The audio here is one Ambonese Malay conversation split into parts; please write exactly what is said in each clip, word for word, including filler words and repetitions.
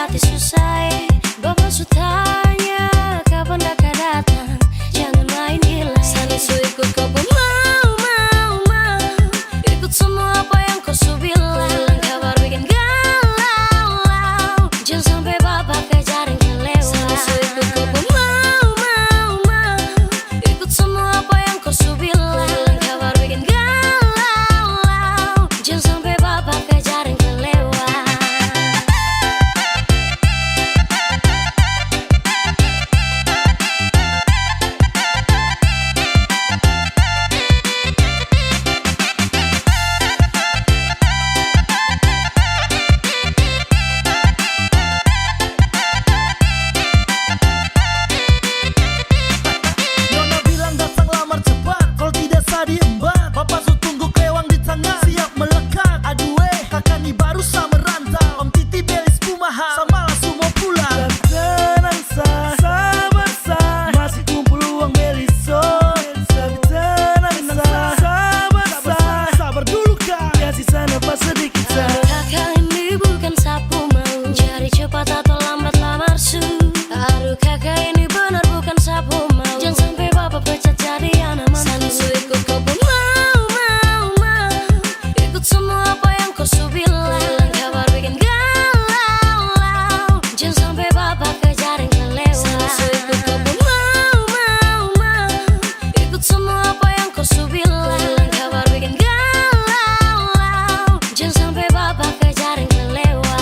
Hati susah e, bapa su tanya kapan da ka datang. Jangan main gila e. Sani su ikut ko pung mau, mau, mau. Ikut samua apa yang ko su bilang. Bilang kabar bikin galau. Jang sampe bapa ka jaring kelewa. Sani su ikut ko pung mau, mau, mau. Ikut samua apa yang ko su bilang. Bilang kabar bikin galau. Jang sampe bapa ka jaring kelewa. Nona bilang datang lamar cepat, kalo tidak sa diembat. Bapa su tunggu klewang di tangan, siap melekat. Aduh e, kaka ni baru sa merantau. Om Titi beli spu mahal, sa malas su mo pulang. Tenang sa, sabar sa, masih kumpul uang beli soft. Tapi tenang sa, sabar sa, sabar dulu ka, kasi sa napas sedikit sa. Kaka ini bukan sa pung mau, jadi cepat atau lambat lamar su. Aduh kaka ini benar bukan sa pung mau, jang sampe bapa pecat jadi ana mantu. Sani su ikut ko pung mau, mau, mau. Ikut samua apa yang ko su bilang. Bilang kabar bikin galau. Jang sampe bapa ka jaring kelewa. Sani su ikut ko pung mau, mau, mau. Ikut samua apa yang ko su bilang. Bilang kabar bikin galau. Jang sampe bapa ka jaring kelewa.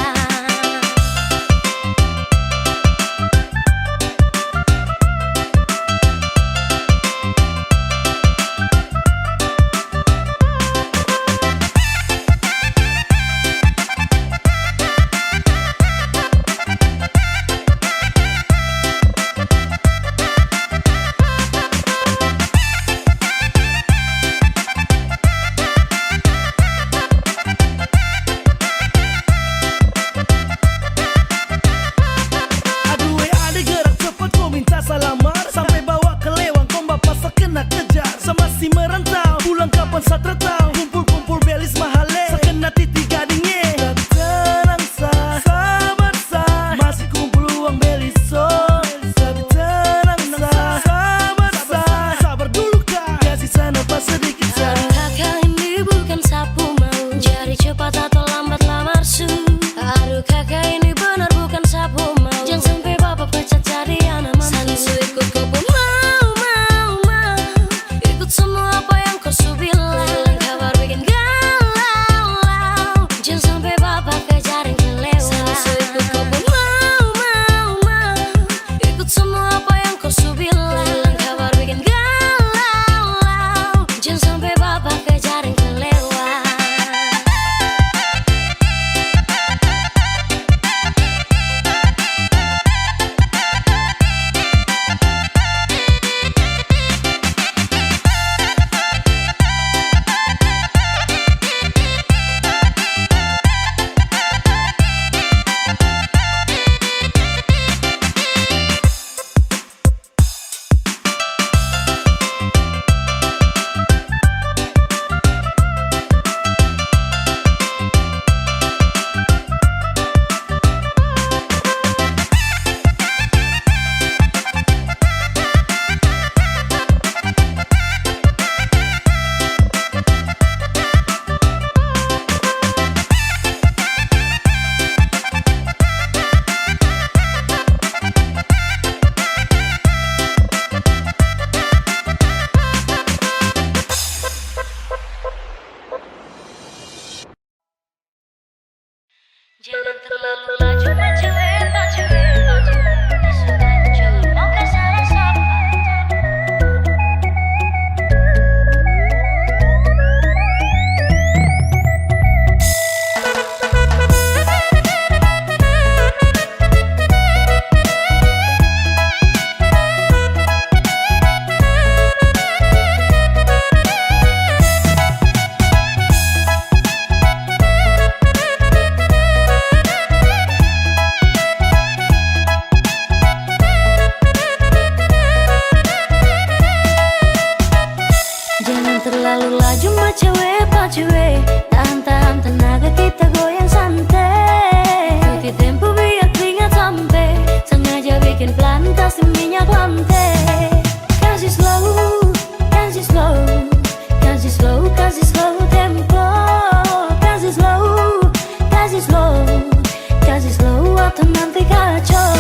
Teman te kacau.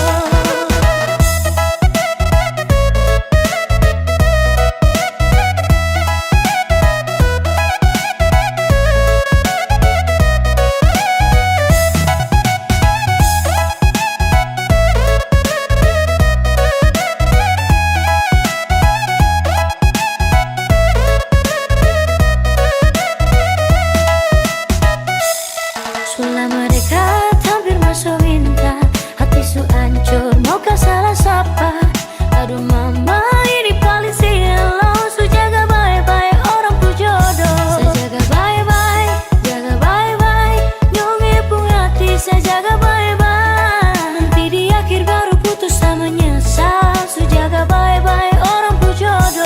Su lama dekat, hampir maso winta, hati su ancor, mau ka salah sapa? Aduh mama, ini paling silau, su jaga bae-bae orang pu jodoh. Sa jaga bae-bae, jaga bae-bae, nyong pung hati sa jaga bae-bae. Nanti di akhir baru putus sa menyesal, su jaga bae-bae orang pu jodoh.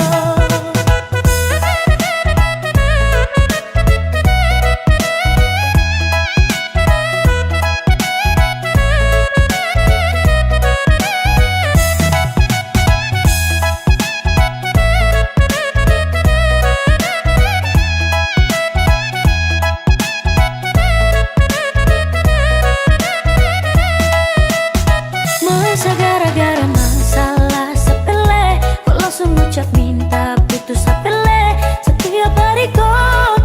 Masa gara-gara masalah sepele, ko langsung ucap minta putus, sepele. Setiap hari ko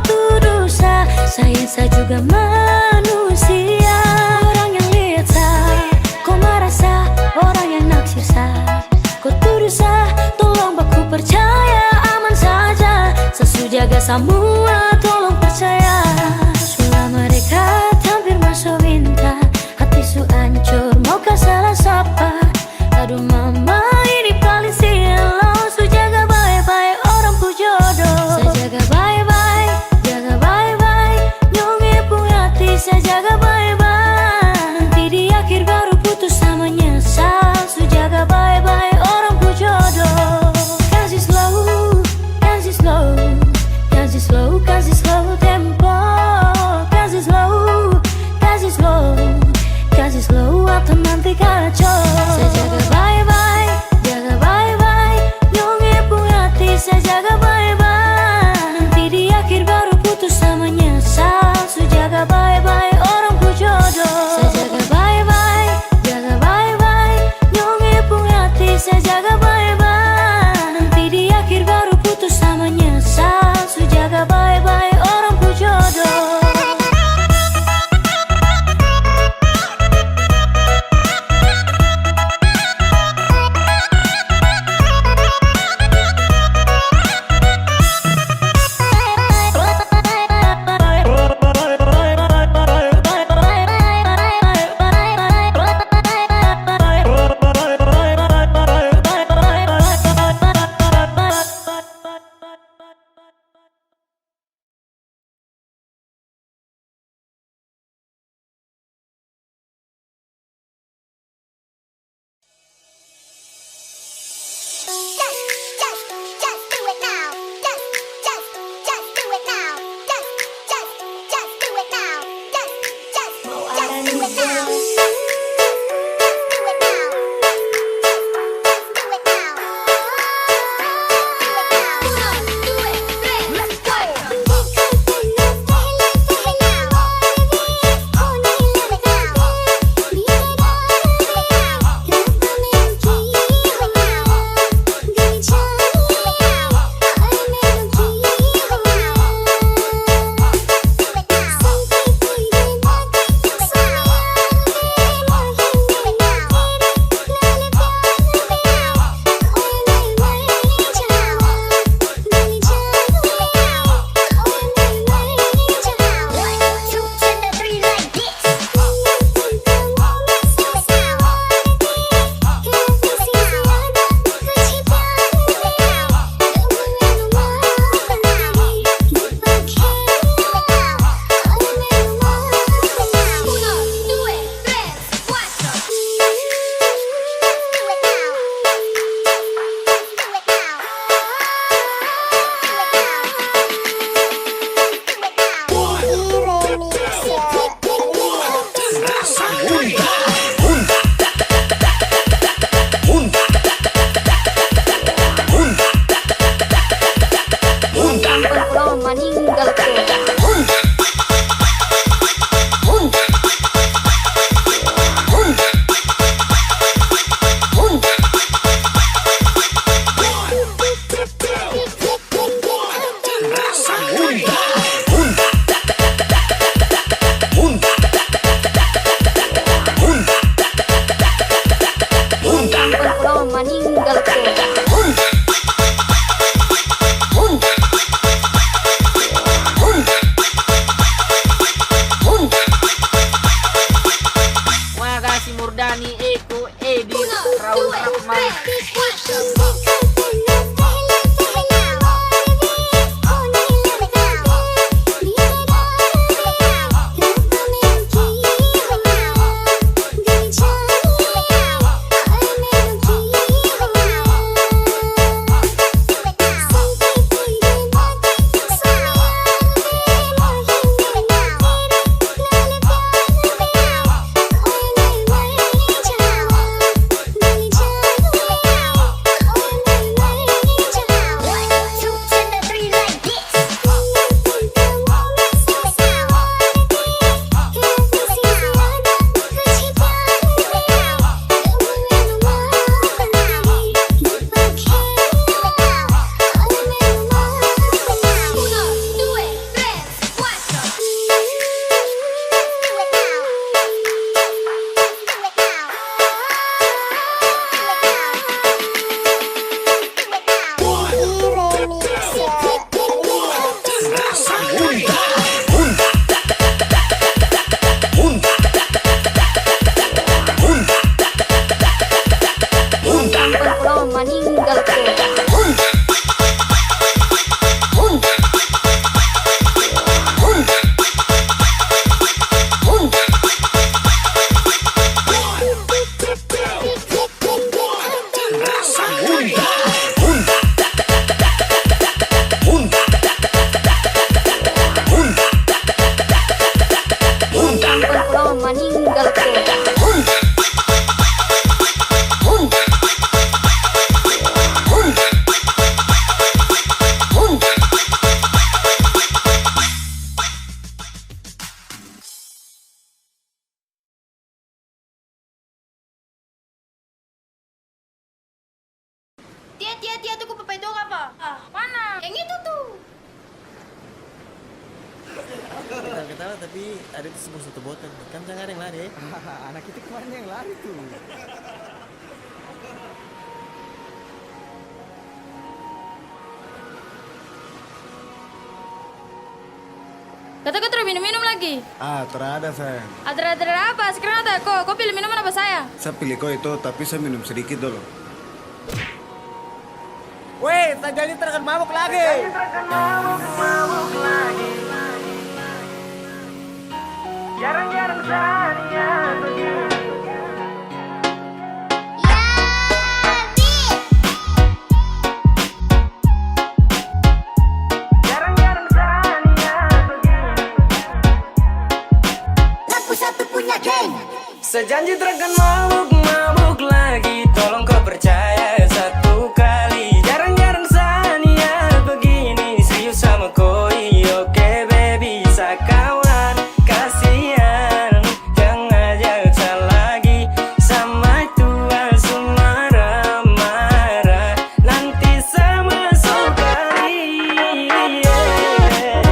tuduh sa, sayang sa juga manusia. Orang yang lihat sa, ko marah sa, orang yang naksir sa, ko tuduh sa, tolong baku percaya, aman saja. Sa su jaga samua, tolong percaya. Su lama dekat, hampir maso winta, hati su ancor, mau ka salah sapa? Aduh mama, ini paling silau, su jaga bae-bae orang pu jodoh. Sa jaga bae-bae, jaga bae-bae, nyong pung hati sa jaga bae-bae. Nanti di akhir baru putus sa menyesal, su jaga bae-bae orang pu jodoh. Kasi slow, kasi slow, kasi slow, kasi slow tempo. Kasi slow, kasi slow, kasi slow atau nanti kacau. Sa jaga bae-bae, jaga bae-bae, nyong pung hati sa jaga bae-bae. Nanti di akhir baru putus sa menyesal, su jaga bae-bae orang pu jodoh. Sa jaga bae-bae, jaga bae-bae, nyong pung hati sa jaga bae-bae. Nanti di akhir baru putus sa menyesal, su jaga bae-bae orang pu jodoh. Kasi Murdani, Eko, Edi, Raul Rahman. Tia, Tia, Tia, tuku papai dong apa? Ah, mana? Yang itu tuh. Ketawa-ketawa, tapi ada itu sebuah satu botol. Kam jangan ada yang lari, eh. Anak itu kemarin yang lari tuh. Kata ko tar minum-minum lagi? Ah, tarada, sayang. Ah, tarada, tarada apa? Skarang ata ko, ko pili minuman apa, sayang? Sa pili ko itu, tapi sa minum sadiki dolo. Weh, sa janji tar akan mabuk lagi. Jarang-jarang saja begini. Jarang-jarang saja begini. Lampu satu punya geng. Sa janji tarakan mabuk-mabuk lagi, tolong ko percaya satu kali. Jarang-jarang sa niat begini, serius sama ko, i, oke, baby, sa kawan, kasihan, jang ajak sa lagi, sampai tua su marah-marah, nanti sa maso kali, yeah.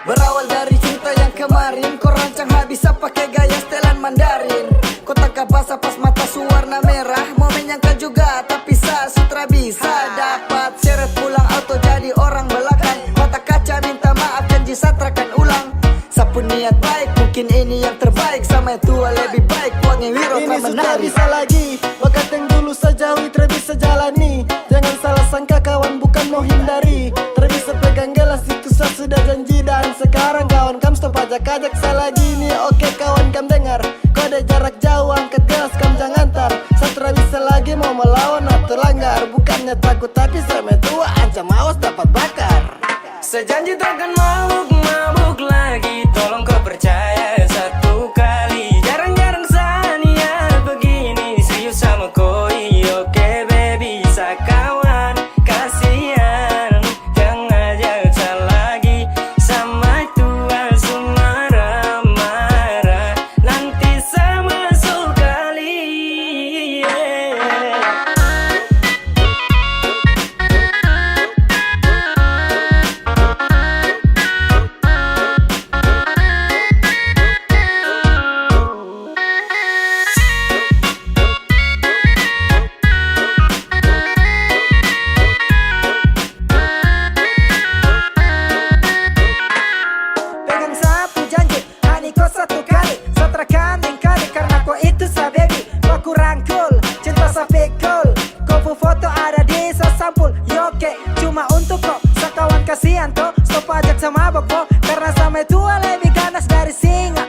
Berawal dari cerita yang kemarin, ko rancang habis sa pake gaya setelan Mandarin. Ko tangkap basah pas mata su warna merah, mo menyangkal juga, tapi sa su tra bisa. Dapat seret pulang auto jadi orang belakang. Mata kaca minta maaf, janji sa tra akan ulang. Sa pung niat baik, mungkin ini yang terbaik. Sama yang tua lebih baik, buat nge wiro tra menari. Ini su tra bisa lagi, bakat yang dulu sa jauhi tra bisa jalani. Jangan salah sangka kawan, bukan mau hindari. Tra bisa pegang gelas itu sa sudah janji. Dan sekarang kawan, kam stop ajak-ajak sa lagi ni. Oke kawan, kam dengar, kode jarak jauh, angkat gelas kam jang antar. Sa tra bisa lagi mau melawan atau langgar. Bukannya takut tapi sa metua, ancam awas dapat bakar. Sa janji tarakan mabuk-mabuk lagi, tolong ko percaya satu kali. Jarang-jarang sa niat begini, serius sama ko, i, oke, baby, sa kawan, kasihan, jang ajak sa lagi, sampai tua su marah-marah, nanti sa maso kali, yeah. Maitua lebih ganas dari singa.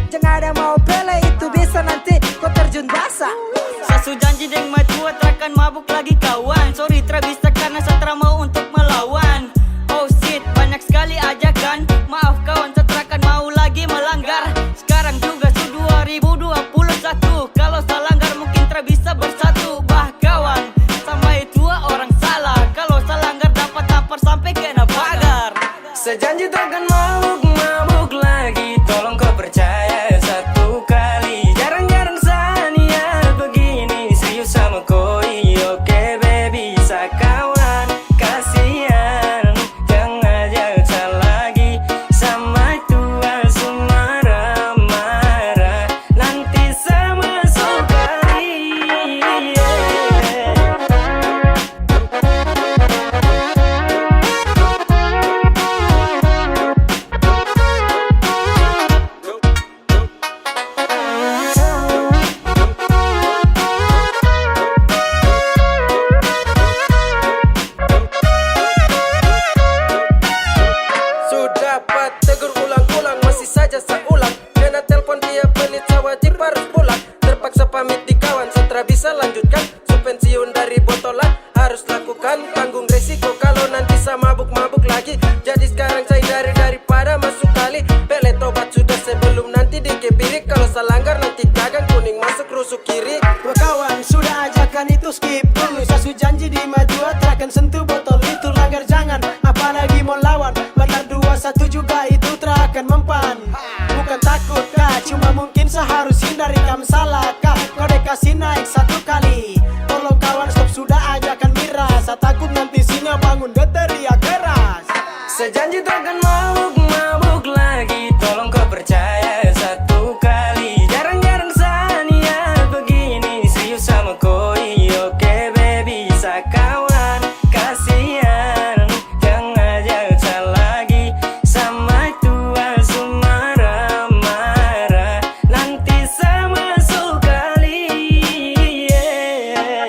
Jang ada mau pele, itu bisa nanti ko terjun basah. Sa su janji deng maitua, tra akan mabuk lagi kawan. Sorry, tra bisa karna sa tra mau untuk melawan. Oh shit, banyak skali ajakan. Maaf kawan, sa tra akan mau lagi melanggar. Skarang juga su dua ribu dua puluh satu, kalo sa langgar mungkin tra bisa bersatu. Bah kawan, sa maitua orang salah. Kalo sa langgar dapa tampar sampe kena pagar. Sa janji takkan mabuk-mabuk lagi, tolong ko percaya satu kali. Jarang-jarang sa niat begini, serius sama koi, oke baby, sa kawan, kasihan. Jang ajak sa lagi, sa maitua su marah-marah, nanti sa masuk kali, yeah. Su dapat tegur ulang-ulang, masih saja sa ulang. Kena telpon dia pelit, sa wajib harus pulang. Terpaksa pamit di kawan, sa tra bisa lanjutkan. Su pensiun dari botolan, harus lakukan, tanggung resiko kalo nanti sa mabuk-mabuk lagi. Jadi skarang sa hindari daripada masuk kali. Pele tobat sudah sebelum nanti dikepirik. Kalo sa langgar nanti gagang, kuning masuk rusuk kiri. Wah kawan, sudah ajakan itu skip dulu. Sa su janji di maitua, tra akan sentuh botol itu. Langgar jangan, apalagi mo lawan. Batar dua satu juga itu tra akan mempan. Bukan takut ka, cuma mungkin sa harus hindari. Kam salah ka, kode kasi naik satu kali. Tolong kawan stop sudah ajakan miras. Sa takut nanti singa bangun, dia teriak keras. Sa janji takkan mabuk-mabuk lagi, tolong ko percaya satu kali. Jarang-jarang sa niat begini, serius sama koi, oke baby, sa kawan, kasihan. Jang ajak sa lagi, sa maitua su marah-marah, nanti sa masuk kali, yeah.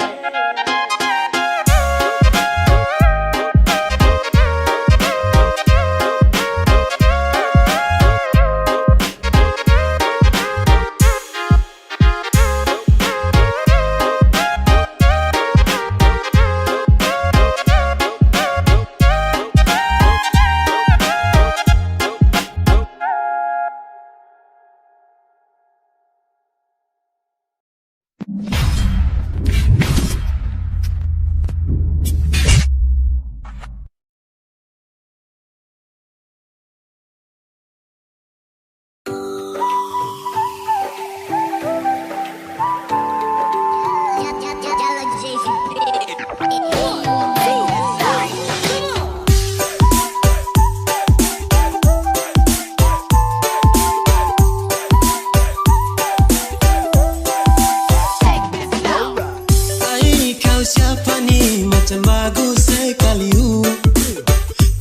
Ai, kau siapa ni? Macam bagus sekali, uh.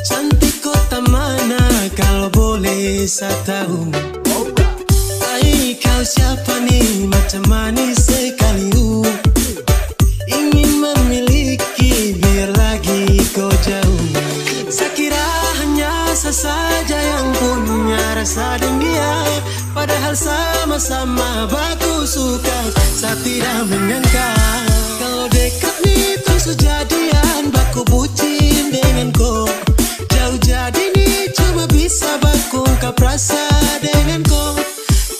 Cantik kota mana, kalau boleh sa tahu? Ai, kau siapa ni? Macam manis sekali, uh. Ingin memiliki, biar lagi kau jauh. Sa kira hanya sa saja yang punya rasa deng dia. Padahal sama-sama baku suka, sa tidak menyangka. Kalo dekat ni tong su jadian, baku bucin dengan ko. Jauh jadi ni cuma bisa baku ungkap rasa dengan ko.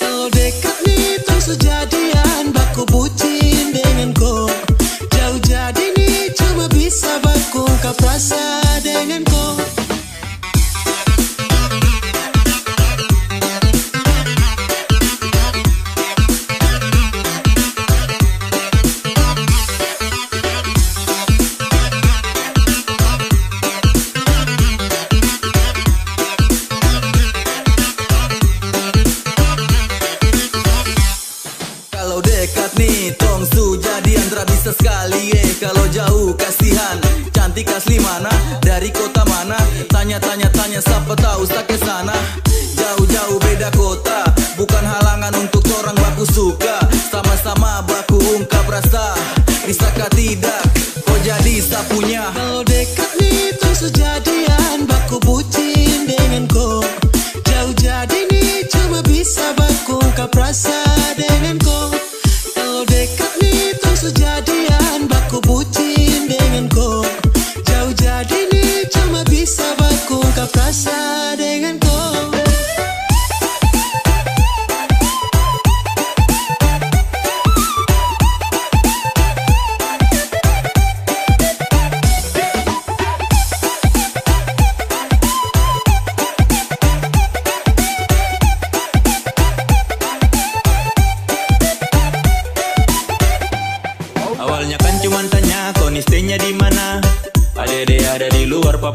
Kalo dekat ni tong su jadian, baku bucin dengan ko. Jauh jadi ni cuma bisa baku ungkap rasa dengan ko. Kalo dekat ni tong su jadian, tra bisa skali, eh. Kalo jauh kasihan, cantik asli mana, dari kota mana? Tanya, tanya, tanya, sapa tau sa kesana. Jauh-jauh beda kota, bukan halangan untuk torang baku suka. Sama-sama baku ungkap rasa, bisa ka tidak, ko jadi sa punya. Kalo dekat ni tong su jadian, baku bucin dengan ko.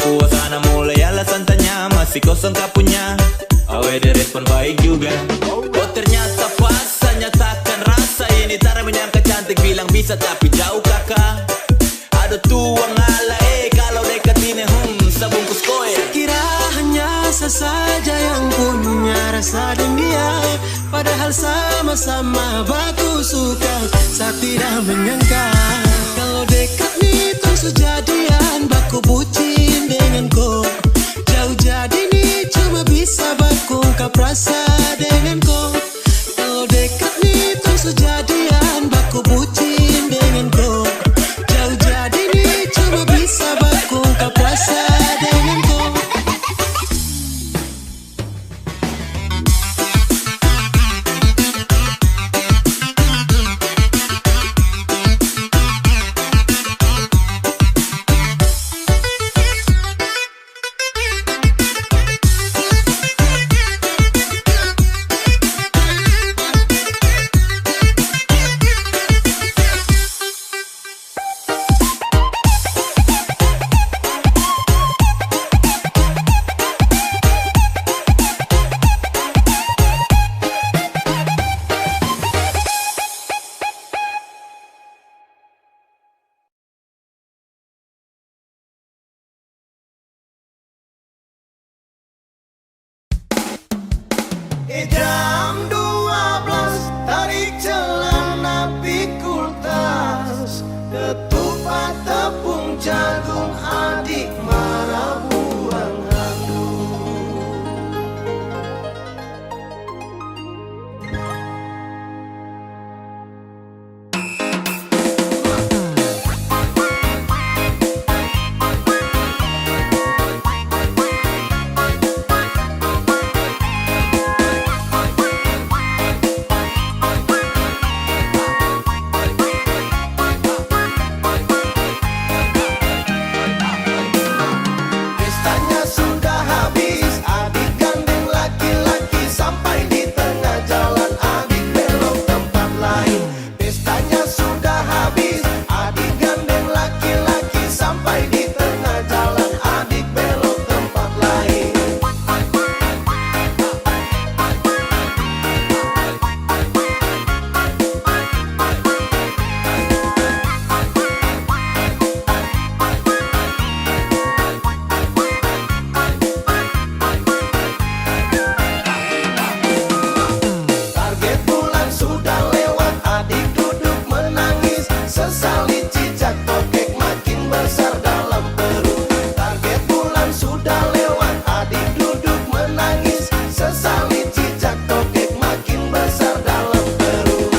Suasana mulai alasan tanya, masih kosong ka punya? Awe, dia respon baik juga. Oh, ternyata pas saya nyatakan rasa ini, tara menyangka cantik bilang bisa, tapi jauh kaka. Aduh tuang ala, eh, kalau dekat ini, hmm, sabungkus koe. Kira hanya sa saja yang punya rasa deng dia. Padahal sama-sama baku suka, sa tidak menyangka. Kalo dekat ni tong su jadian, baku bucin dengan ko. Jauh jadi ni cuma bisa baku ungkap rasa dengan ko. Kalo dekat ni tong su jadian, baku bucin dengan ko. Jauh jadi ni cuma bisa baku ungkap rasa dengan ko. Eh, jam dua belas, tarik celana, pi kulkas, ketupat, tepung jagung, adik mara buang handuk. Pestanya sudah habis, adik gandeng laki-laki sampai di tengah jalan, adik belok tempat lain. Pestanya sudah habis, adik gandeng laki-laki sampai di tengah jalan, adik belok tempat lain. Target bulan sudah lewat, adik duduk menangis. Sesali cicak tokek makin besar dalam perut. Target bulan sudah lewat, adik duduk menangis. Sesali cicak tokek makin besar dalam perut.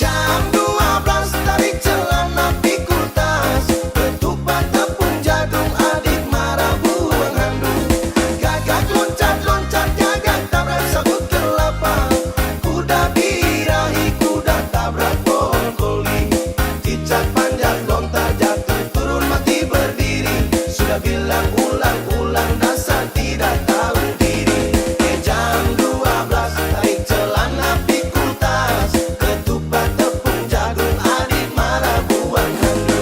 Jam dua belas, tarik celana, pi kulkas, ketupat, tepung jagung, adik mara buang handuk. Gagak loncat-loncat, gagak tabrak sabut kelapa, kuda birahi, kuda tabrak pohon koli. Cicak panjat lontar jatuh, turun mati berdiri. Sudah bilang ulang-ulang, dasar tidak tahu diri. Eh, jam dua belas, tarik celana, pi kulkas, ketupat, tepung jagung, adik mara buang handuk.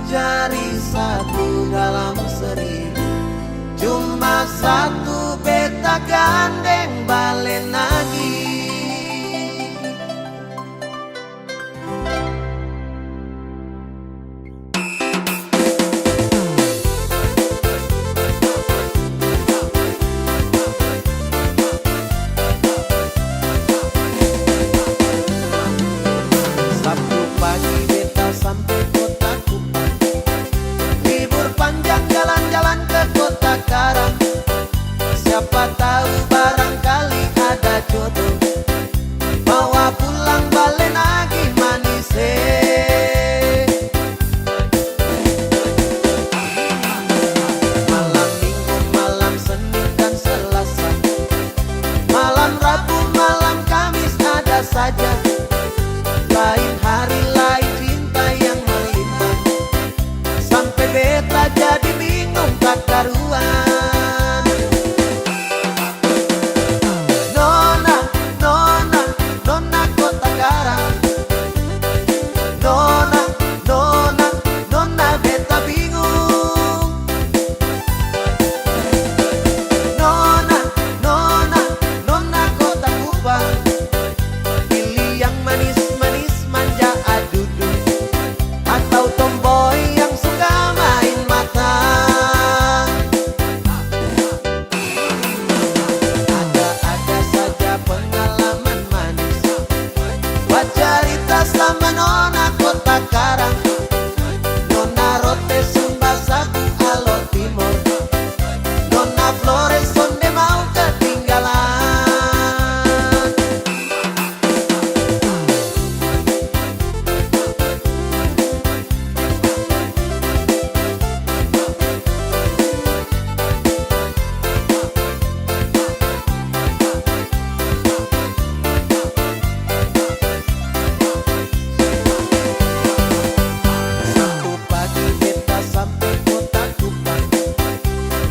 Jari satu dalam seribu, cuma satu beta gandeng bale nagi. Sabtu pagi beta sampe Kota Kupang, libur panjang jalan-jalan ke Kota Karang. Siapa tahu barangkali ada jodoh, bawa pulang bale nagi manis, eh. Malam Minggu, malam Senin dan Selasa, malam Rabu, malam Kamis ada saja. Lain hari, lain cinta yang melimpah. Sampe beta jadi bingung tak karuan. Nona, nona, nona Kota Karang. Nona, nona, nona beta bingung. Nona, nona, nona Kota Kupang. Pilih yang manis-manis manja adudu, atau tomboy yang suka main mata. Ada-ada saja pengalaman manis, bacarita sama nona Kota Karang, nona Rote Sumba Sabu Alor Timor, nona Flores sonde mau ketinggalan. Sabtu pagi beta sampe Kota Kupang.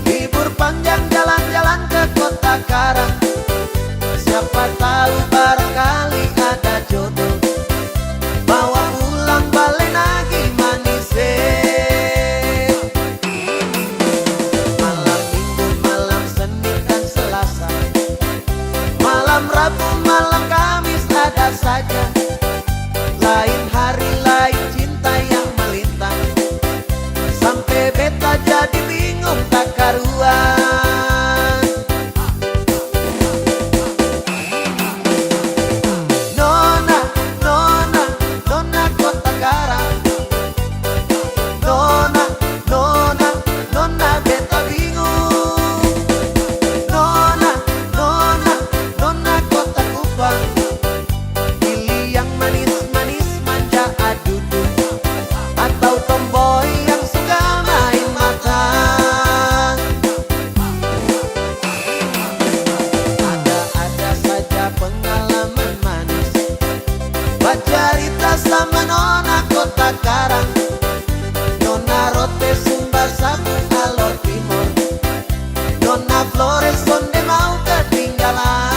Libur panjang jalan-jalan ke Kota Karang. Siapa tahu barangkali ada jodoh, bawa pulang bale nagi manis, eh. Malam Minggu, malam Senin dan Selasa, malam Rabu, malam Kamis ada saja. Lain hari, lain cinta yang melintas. Sampe beta jadi bingung tak karuan. Nona, nona, nona Kota Karang. Nona, nona, nona beta bingung. Nona, nona, nona Kota Kupang. Pilih yang manis-manis manja adudu, atau tomboy yang suka main mata. Ada-ada saja pengalaman manis, bacarita sama nona Kota Karang, nona Rote Sumba Sabu Alor Timor, nona Flores sonde mau ketinggalan.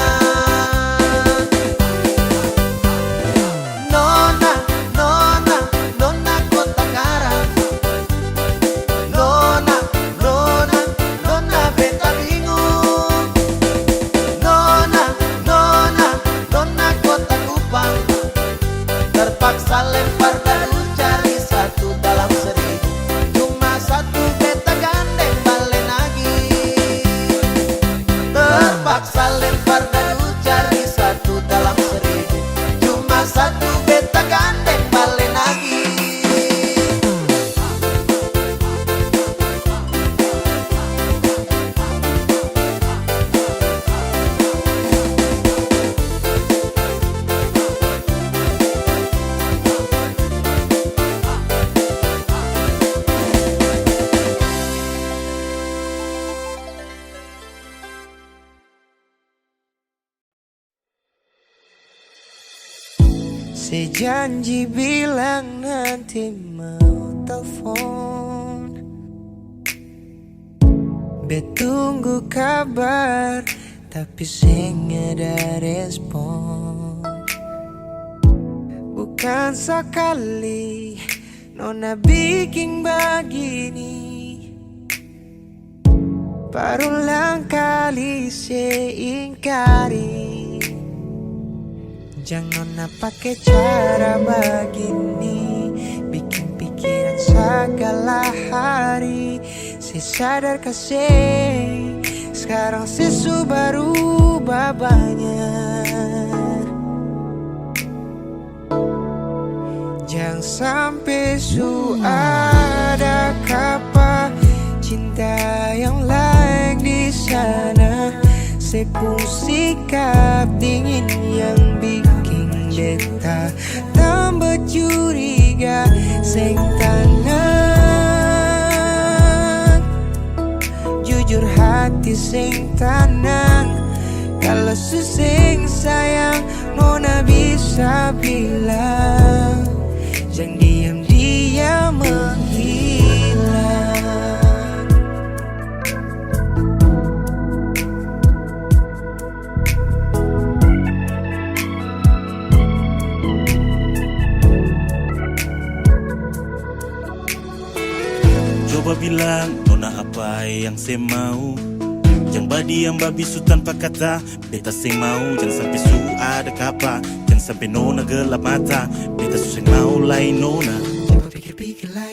Nona, nona, nona Kota Karang. Nona, nona, nona beta bingung. Nona, nona, nona Kota Kupang. Terpaksa lempar dadu cari satu dalam seribu. Cuma satu beta gandeng bale nagi. Terpaksa lempar dadu cari satu dalam seribu. Cuma satu beta gandeng bale nagi. Se janji bilang nanti mau telfon, be tunggu kabar, tapi seng ada respon. Bukan sakali nona biking bagini. Barulang kali se ingkari. Jang nona pake cara bagini, biking pikiran sagala hari. Se sadar ka seng, skarang se su baruba banya. Jang sampe su ada kapa cinta yang laeng di sana. Se pung sikap dingin yang biking beta tamba curiga, seng tanang. Jujur hati seng tanang. Kalo su seng sayang, nona bisa bilang. Jang diam-diam menghilang. Coba bilang, nona apa yang se mau? Jang badiam babisu tanpa kata, beta seng mau. Jang sampe su ada kapa, jang sampe nona gelap mata, beta su seng mau lai nona.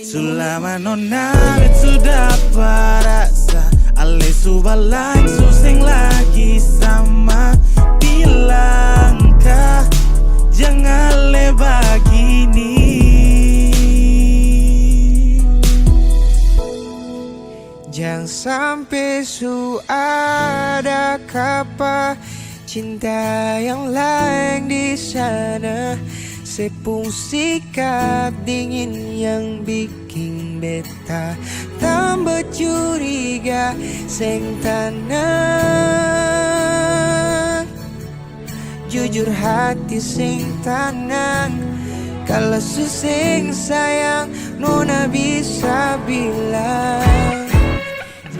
Su lama nona bet su dapa rasa, ale su balangsung seng lagi sama. Bilang ka jang ale bagini. Jang sampe su ada kapa cinta yang laeng di sana. Se pung sikap dingin yang biking beta tamba curiga, seng tanang. Jujur hati seng tanang. Kalo su seng sayang, nona bisa bilang.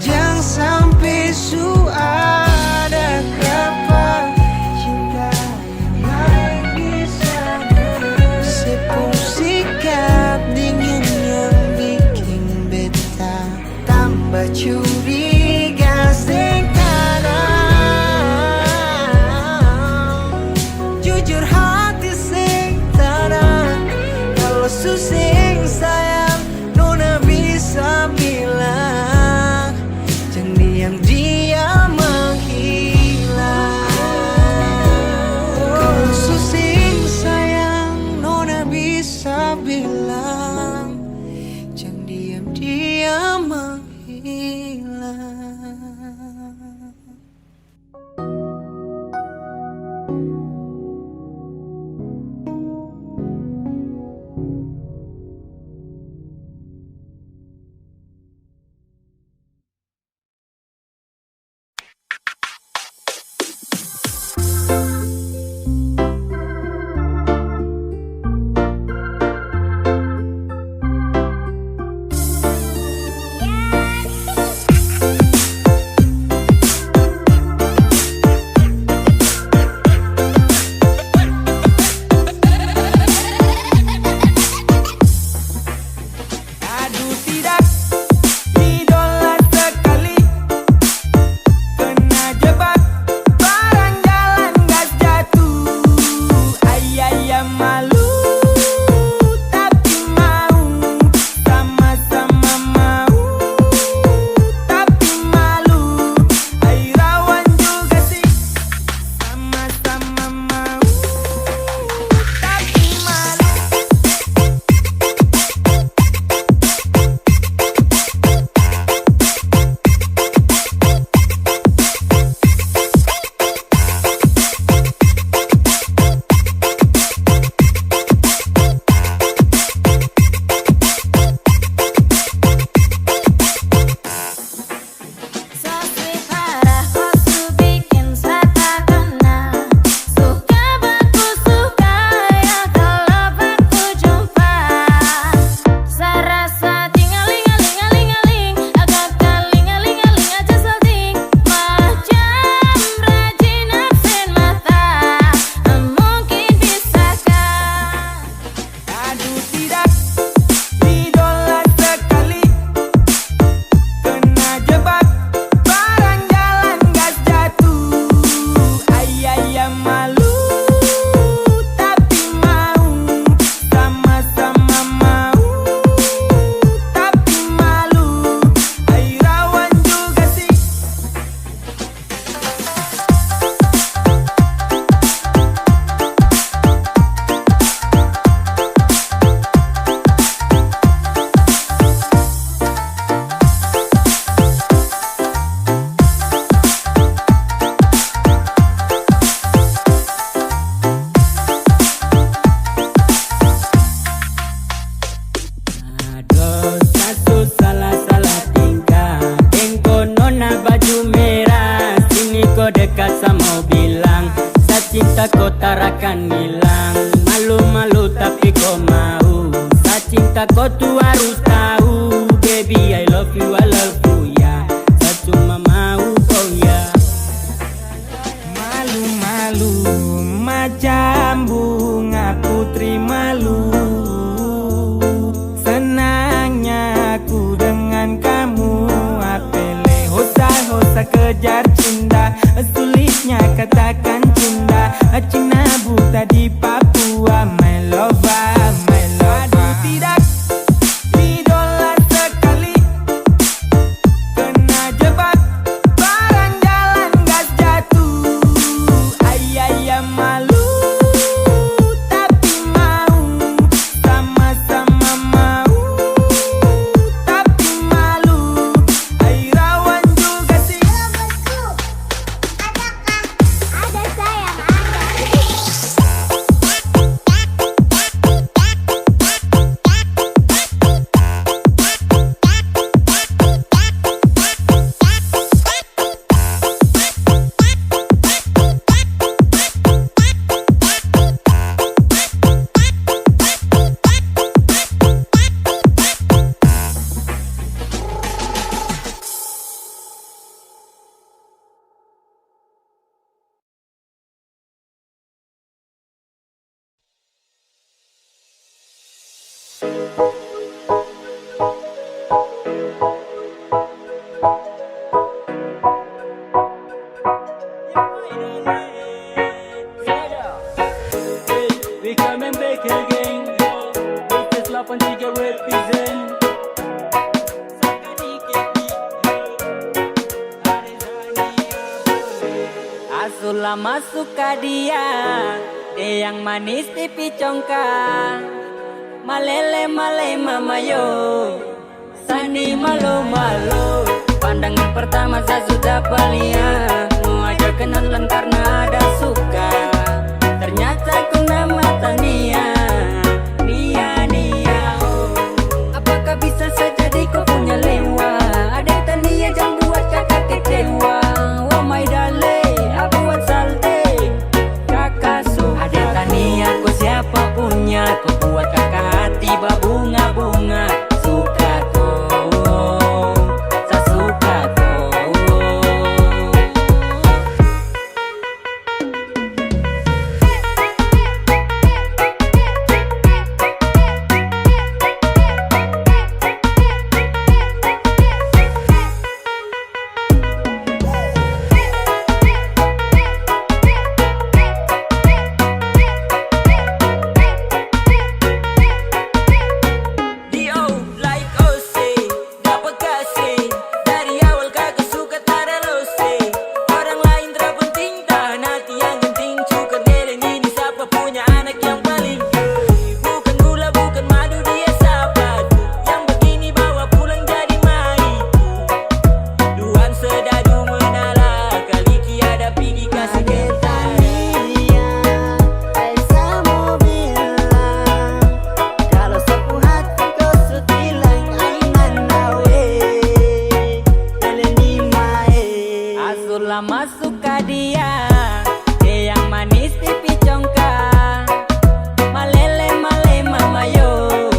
Jang sampe su ada kapa cinta yang laeng di sana. Se pung sikap dingin yang biking beta tamba curiga, seng tanang. Jujur hati seng tanang. Kalo su seng sayang, nona bisa bilang. Jang diam-diam menghilang. Kalo su seng sayang, nona bisa bilang. Jang diam-diam menghilang. Cinta ko tu harus tau, baby, I love you, I love you, ya. Sa cuma mau ko, ya. Malu-malu macam bunga putri malu. Senangnya aku dengan kamu, apele hosa-hosa kejar cinta, sulitnya katakan cinta, Cina buta di Papua, my lover, my lover. Aduh, tidak. Idola sekali kena jebak, barang jalan gas jatuh. Ayaya malu, tapi mau, sama-sama mau, tapi malu. Ai rawan juga sih. Adakah ada sayang ada? We coming back again, yo. This is delapan tiga represent. Asu la masu ka dia, deng yang manis di pi congka. Malele malei mama yo, sani malo-malo. Pandangan pertama sa su dapa lia, mo aja kenalan karna ada suka. Ternyata kong nama tania, nia, nia, oh. Apakah bisa sa jadi ko punya lewa? Ada tania jang buat kaka kecewa. Oh my darling, ah buat salte, kaka suka. Ada tania ko siapa punya, ko buat kaka hati babunga-bunga. Suka ko, sa suka ko. Di O like Ose, dapa kase. Dari awal kaka suka tada lose. Orang lain tra penting, tahan hati yang penting. Cuka deng ini sapa punya anak yang paling. Bukan gula, bukan madu, dia sapa tu. Yang begini bawa pulang jadi maitu. Duan sedadu menala, kaliki ada pigi kasi kentang. Tania, ai sa mo bilang, kalo sa pung hati ko su tilang, ai manawe, tele ni mae. Asu la masu ka dia, deng yang manis di pi congka. Malele malei mama yo,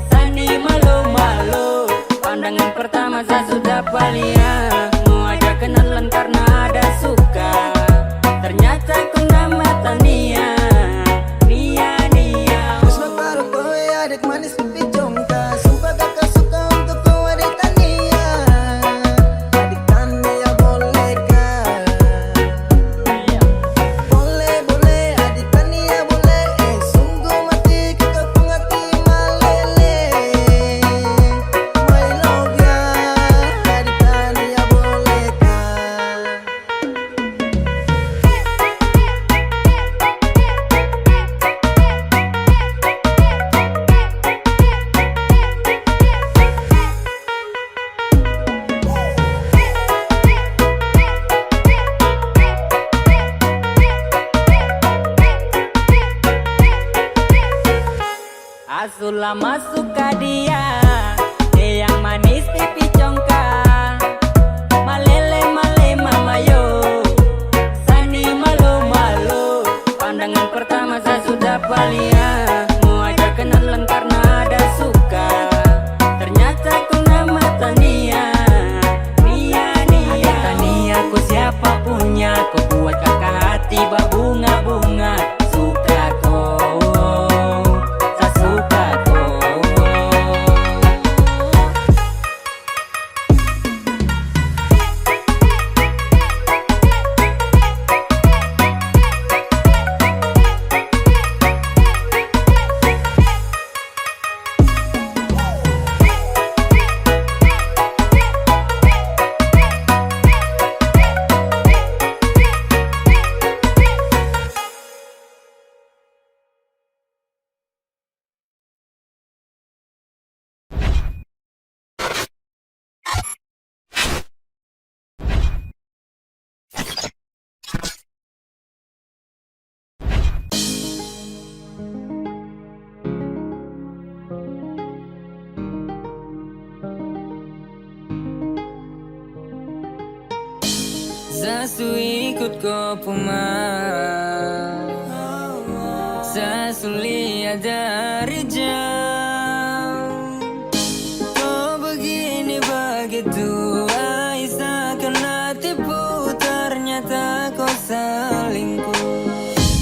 sani malo-malo. Pandangan pertama sa su dapa lia, mo aja kenalan karna ada suka. Ternyata kong nama tania, nia, nia, oh. Terus baru kowe adik manis di pi congka. Sumpah kaka suka untuk kowe adik tania. Adik tania boleh ka? Boleh, boleh, adik tania boleh. Eh, sungguh mati kaka pung hati malele. My love ya, adik tania boleh ka? Asu la masu ka dia, deng yang manis di pi congka. Malele malei mama yo, sani malo-malo. Pandangan pertama sa su dapa lia, mo aja kenalan karna ada Sa su ikut ko pung mau, sa su lia dari jauh. Ko begini begitu, ai sa kena tipu, ternyata ko salingkuh.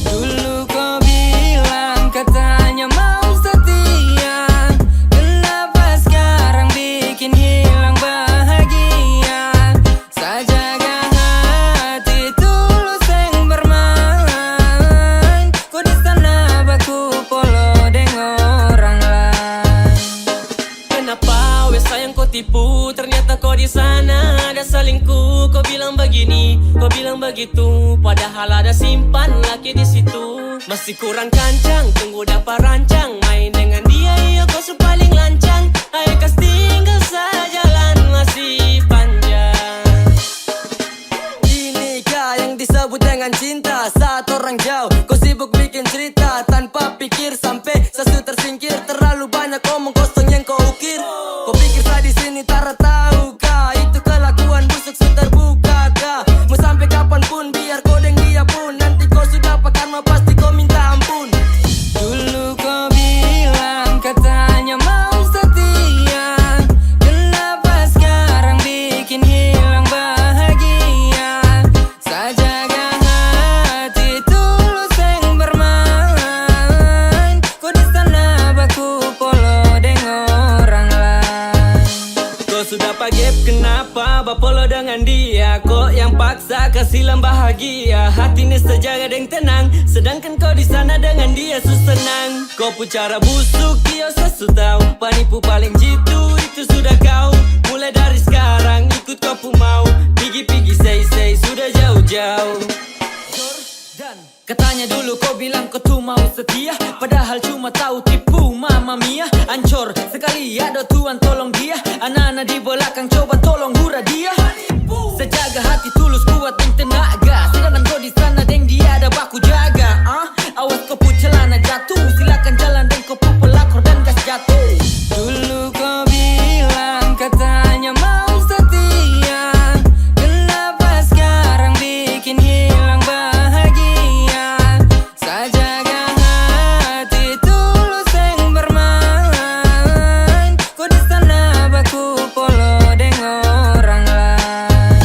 Dulu ko bilang katanya mau setia, kenapa skarang bikin hilang bahagia? Sa jaga hati tulus seng bermain, ko di sana baku polo deng orang lain. Kenapa we sayang ko tipu? Ternyata ko di sana ada salingkuh. Ko bilang bagini, ko bilang bagitu, padahal ada simpan laki di situ. Masih kurang kancang, tunggu dapa rancang. Main dengan dia, iyo ko su paling lancang. Ayo kas tinggal sa, jalan masih panjang. Ini ka yang disebut dengan cinta. Saat orang jauh, ko sibuk bikin cerita tanpa pikir, sampe sa su tersingkir. Terlalu banyak omong kosong yang ko ukir. Ko pikir sa di sini tara tau ka, itu kelakuan busuk su terbuka ka. Mo sampe kapan pun, biar ko deng dia pun, nanti ko su dapa karma, pasti ko minta ampun. Dulu ko bilang katanya mau setia, kenapa skarang bikin hilang bahagia? Sa jaga hati tulus seng bermain, ko di sana baku polo deng orang lain. Ko su dapa gap, kenapa bapolo dengan dia? Ko yang paksa kasi hilang bahagia. Hati ni sa jaga deng tenang, sedangkan ko di sana dengan dia su senang. Ko pu cara busuk, iyo sa su tau. Panipu paling jitu, itu sudah kau. Mulai dari skarang, ikut ko pu mau. Pigi-pigi sei-sei, sudah jauh-jauh. Katanya dulu ko bilang ko tu mau setia, padahal cuma tau tipu, mama mia. Ancor sekali, ado Tuhan tolong dia. Ana-ana di belakang coba tolong hura dia. Sa jaga hati tulus, kuat deng tenaga, sedangkan ko di sana deng dia ada baku jaga, ah. Awas ko pu celana jatuh, silakan jalan deng ko pu pelakor dan gas jatuh. Dulu ko bilang katanya mau setia, kenapa skarang bikin hilang bahagia? Sa jaga hati tulus seng bermain, ko di sana baku polo deng orang lain.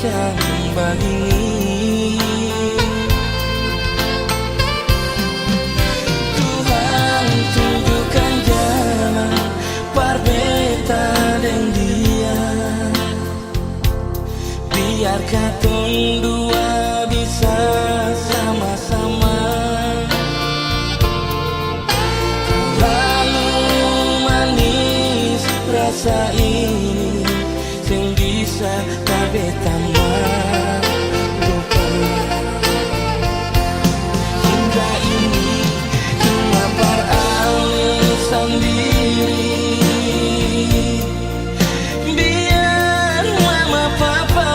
Yang bagini, Tuhan tunjukkan jalan par beta deng dia, biar katong dua bisa sama-sama. Terlalu manis rasa ini, seng bisa tabeta malupa. Cinta ini cuma par ale sandiri. Biar mama papa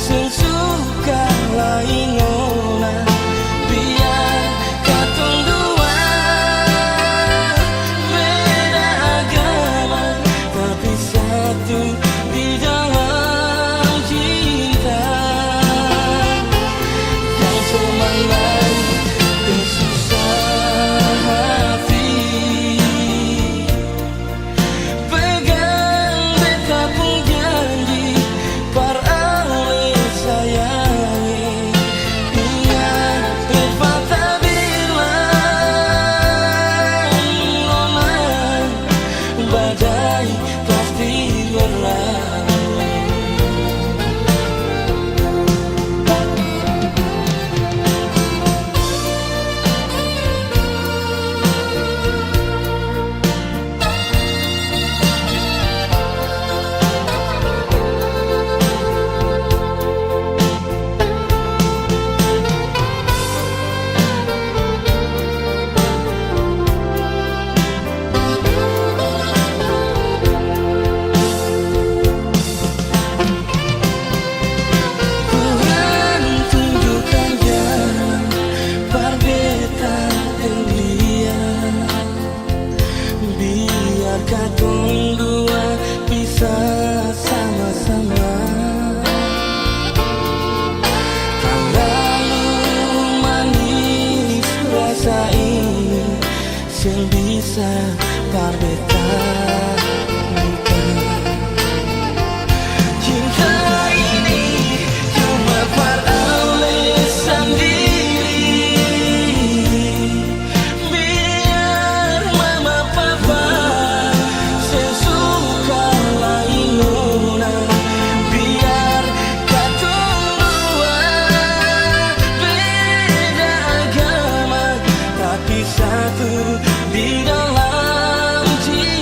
seng suka lai nona, biar katong dua beda agama, tapi satu di dalam cinta. Jang somangan deng susah hati. Pegang beta pung janji, par ale sayangi. Ingat pepatah bilang, nona, badai pasti berlalu. Tuhan tunjukkan jalan par beta deng dia, biar katong dua bisa sama-sama. Talalu manis rasa ini, seng bisa par beta lupa. Cinta ini cuma par ale sandiri. Biar mama papa seng suka lai nona, biar katong dua beda agama, tapi satu di dalam cinta.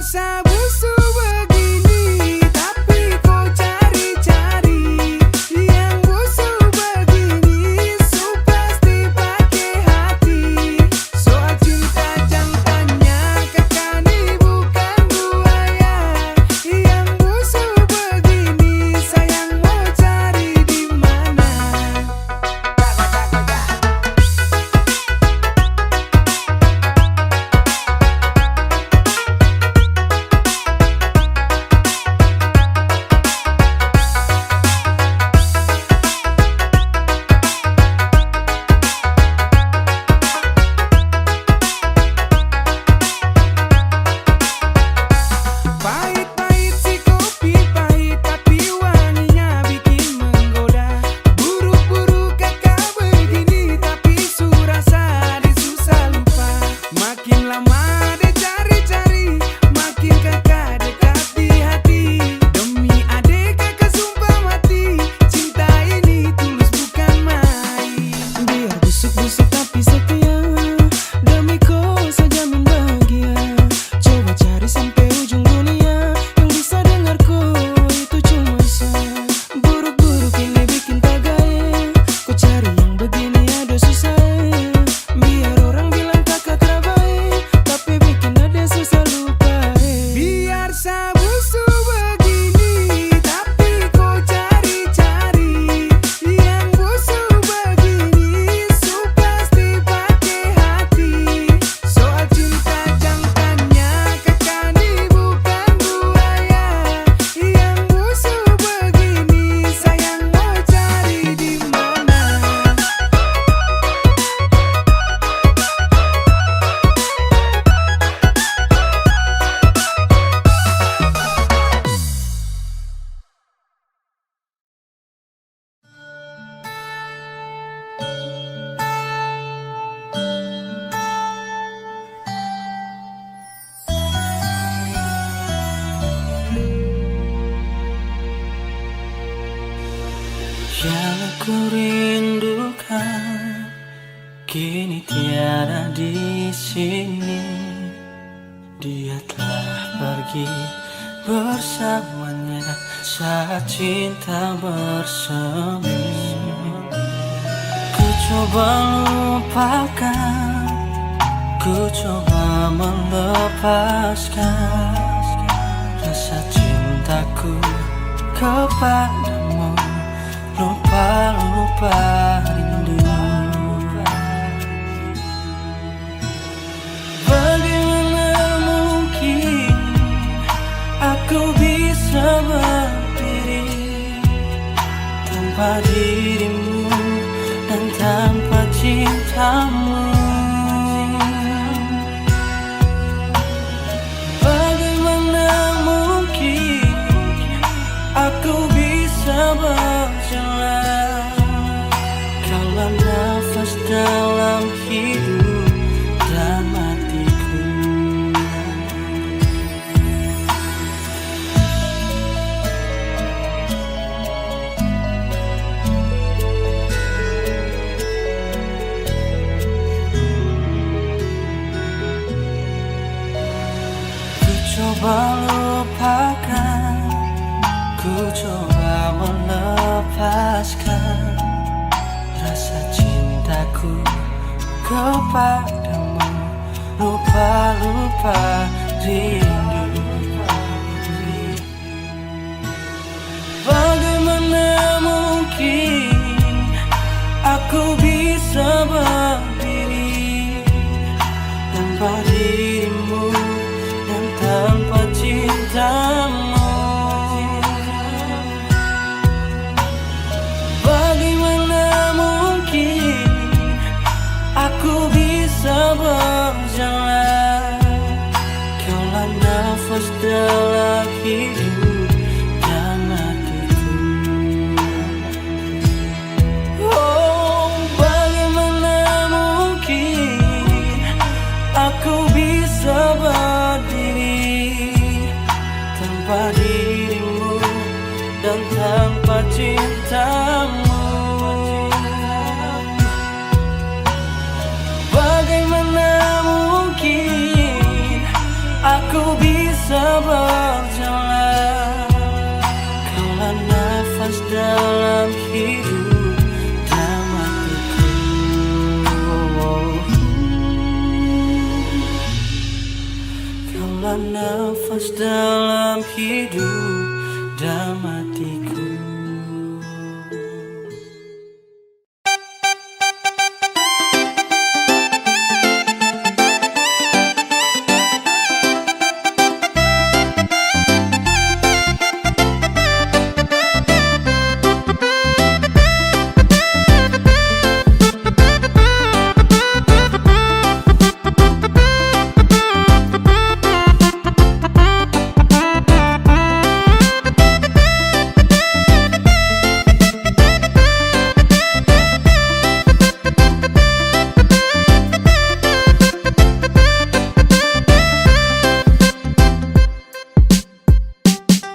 Sabusu begini, tapi ko cari-cari. Yang busu begini, su pasti pake hati. Soal cinta jang tanya, kaka ni bukan buaya. Yang busu begini, sayang mo cari di mana? Pahit-pahit si kopi pahit, tapi wanginya bikin menggoda. Buruk-buruk kaka begini, tapi su rasa ade susah lupa. Makin lama de cari-cari, makin kaka dekat di hati. Demi ade kaka sumpah mati, cinta ini tulus bukan main. Biar busuk-busuk tapi setia, demi ko sa jamin bahagia. Coba cari sampe ujung dunia, yang bisa dengar ko itu cuma sa. Buruk-buruk ini bikin tagae, ko cari yang begini aduh susah e. Biar orang bilang kaka tra bae, tapi bikin ade susah lupa e. Biar sabusu begini, tapi ko cari-cari. Yang busu begini, su pasti pake hati. Soal cinta jang tanya, kaka ni bukan buaya. Yang busu begini, sayang mo cari di mana? Yang ku rindukan kini tiada di sini. Dia telah pergi bersamanya saat cinta bersemi. Ku coba lupakan, ku coba melepaskan rasa cintaku kepadamu. Lupa, lupa rindu. Bagaimana mungkin aku bisa berdiri tanpa dirimu dan tanpa cintamu? Bagaimana mungkin aku bisa berjalan? Kaulah nafas dalam hidup dan matiku. Ku coba lupakan, ku coba melepaskan rasa cintaku kepadamu. Lupa, lupa rindu. Bagaimana mungkin aku bisa berdiri tanpa dirimu dan tanpa cintamu? Bagaimana mungkin aku bisa berjalan? Kaulah nafas dalam hidup dan matiku. Oh, bagaimana mungkin aku bisa berdiri tanpa dirimu dan tanpa cintamu? Bagaimana mungkin aku Bisa berjalan, kaulah nafas dalam hidup dan matiku. Kaulah nafas dalam hidup dan matiku.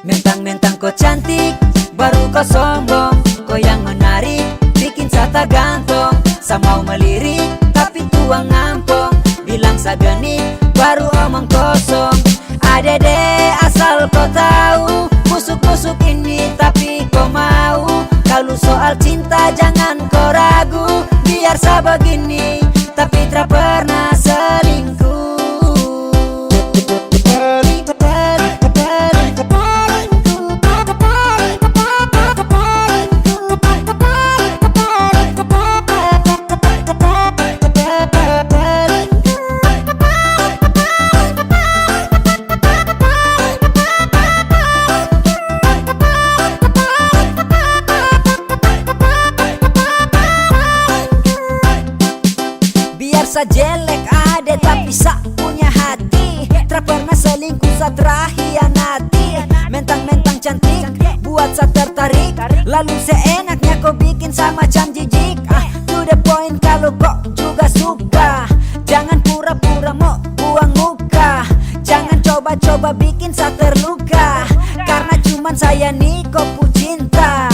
Mentang-mentang ko cantik, baru ko sombong. Ko yang menarik, bikin sa tagantong. Sa mau melirik, tapi tuang ampong. Bilang sa genit, baru omong kosong. Adede, asal ko tau, busuk-busuk ini tapi ko mau. Kalu soal cinta jangan ko ragu, biar sa begini, tapi tra pernah selingkuh. Biar sa jelek ade, tapi sa punya hati. Tra pernah selingkuh, sa tra hianati. Mentang-mentang cantik, buat sa tertarik. Lalu seenaknya ko bikin sa macam jijik. Ah, to the point, kalu ko juga suka, jangan pura-pura mo buang muka. Jangan coba-coba bikin sa terluka, karna cuman saya ni ko pu cinta.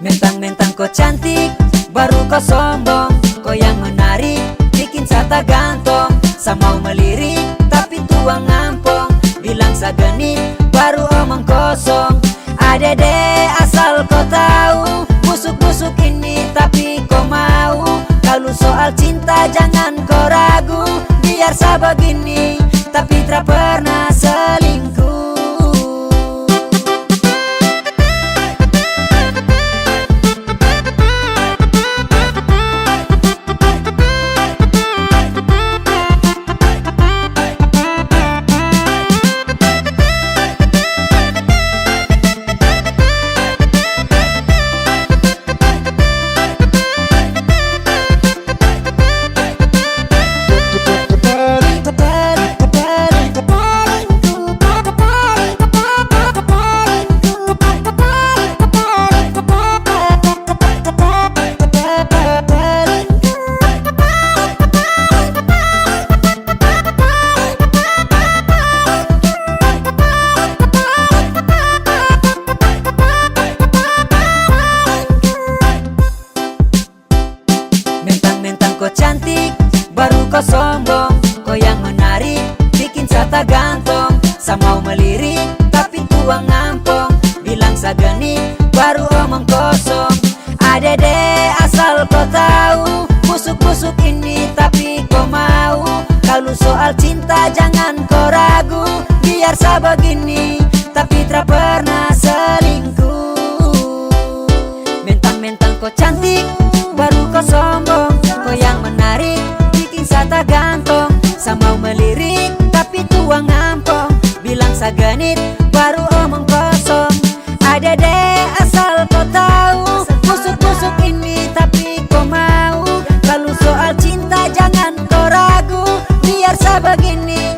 Mentang-mentang ko cantik, baru ko sombong. Ko yang menarik, bikin sa tagantong. Sa mau melirik, tapi tuang ampong. Bilang sa genit, baru omong kosong. Adede, asal ko tau, busuk-busuk ini tapi ko mau. Kalu soal cinta jangan ko ragu, biar sa begini, tapi tra pernah selingkuh. Mentang-mentang ko cantik, baru ko sombong. Ko yang menarik, bikin sa tagantong. Sa mau melirik, tapi tuang ampong. Bilang sa genit, baru omong kosong. Adede, asal ko tau, busuk-busuk ini tapi ko mau. Kalu soal cinta jangan ko ragu, biar sa begini, tapi tra pernah selingkuh. Mentang-mentang ko cantik, baru ko sombong. Ko yang menarik, bikin sa tagantong. Sa mau melirik, tapi tuang ampong. Bilang sa genit, baru omong kosong. Adede, asal ko tau, busuk-busuk ini tapi ko mau. Kalu soal cinta jangan ko ragu, biar sa begini,